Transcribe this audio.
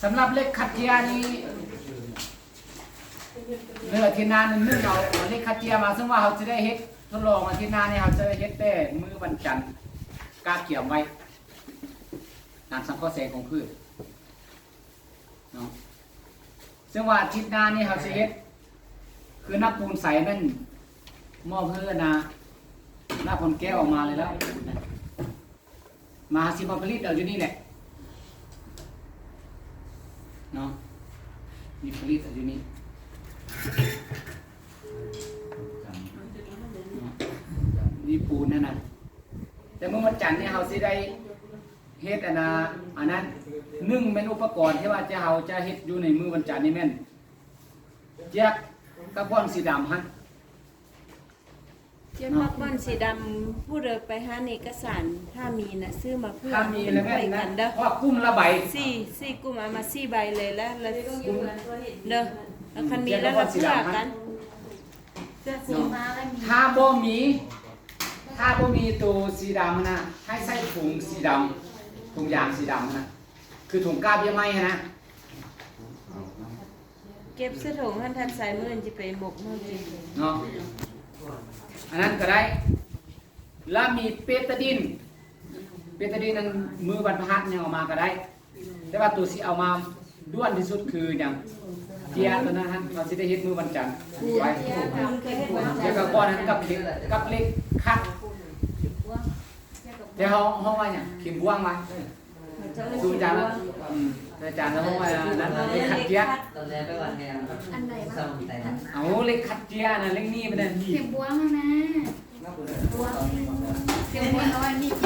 ສຳລັບເຫຼັກຂັດເຈຍນີ້ ເດືອນອາທິດໜ້ານີ້ ໜຶ່ງ ເອົາເຫຼັກຂັດເຈຍມາ ເຊິ່ງວ່າເຮົາຈະໄດ້ເຮັດທົດລອງອາທິດໜ້ານີ້ ເຮົາຈະໄດ້ເຮັດແຕ່ມື້ວັນຈັນ ກະກຽມໄວ້ ການສັງເຄາະແສງຂອງພືດເນາະ. ເຊິ່ງວ່າອາທິດໜ້ານີ້ເຮົາຊິເຮັດ ຄືນ້ຳປູນໃສນັ້ນ ມອບໃຫ້ນາ ນາ ພອນແກ້ວເອົາມາເລີຍແລ້ວ ມາ ຊິມາຜະລິດເອົາຢູ່ນີ້ແຫຼະເນາະ ນີ້ຜະລິດເອົາຢູ່ນີ້ເນາະ ນີ້ປູນຫັ້ນນະ. ແຕ່ມື້ວັນຈັນນີ້ເຮົາຊິໄດ້ເຮັດອັນນາ ອັນນັ້ນ ໜຶ່ງແມ່ນອຸປະກອນທີ່ວ່າຈະ ເຮົາຈະເຮັດຢູ່ໃນມື້ວັນຈັນນີ້ແມ່ນ ເຈັກກະບອນສີດຳຫັ້ນ ເຈັກກະບອນສີດຳ ຜູ້ໃດໄປຫາເອກະສານ ຖ້າມີນະ ຊື້ມາເພື່ອ ຖ້າມີແລ້ວແມ່ນນະ ເພາະວ່າກຸ່ມລະໃບ ສີ່ ສີ່ກຸ່ມ ເອົາມາສີ່ໃບເລີຍ ແລ້ວ ແລ້ວ ເດີ ແລ້ວຄັນມີແລ້ວລະເພື່ອກັນ ເນາະ ຖ້າບໍ່ມີ ຖ້າບໍ່ມີໂຕສີດຳຫັ້ນນະ ໃຫ້ໃສ່ຖົງສີດຳ ຖົງຢາງສີດຳຫັ້ນນະ ຄືຖົງກ້າເບ້ຍໄມ້ຫັ້ນນະ ເກັບໃສ່ຖົງຫັ້ນ ທັນໃສ່ມື້ອື່ນຊິໄປໝົກເຮົາກິນເນາະ ອັນນັ້ນກະໄດ້ ລະມີເບຕາດິນ ເບຕາດິນນັ້ນ ມື້ວັນພະຫັດຍັງເອົາມາກະໄດ້ ແຕ່ວ່າໂຕຊິເອົາມາດ່ວນທີ່ສຸດຄືຫຍັງ? ເຈຍໂຕນັ້ນຫັ້ນ ເຮົາຊິໄດ້ເຮັດມື້ວັນຈັນໄວ້ ເຈຍກະບອນນັ້ນກັບເຫຼັກ ກັບເຫຼັກຂັດ ແຕ່ເຮົາ ເຮົາວ່າຫຍັງ? ເຂັມບວງວະ? ສູ່ອາຈານລະ ອືມ ອາຈານລະເຮົາວ່ານັ້ນ ເຫຼັກຂັດເຈຍ ອັນໃດວະ? ເອົາ ເຫຼັກຂັດເຈຍນະ ເຫຼັກໜີບນະ ເຂັມບວງນະ ບວງ ເຂັມບວງ ເອົາອັນນີ້ເຈຍ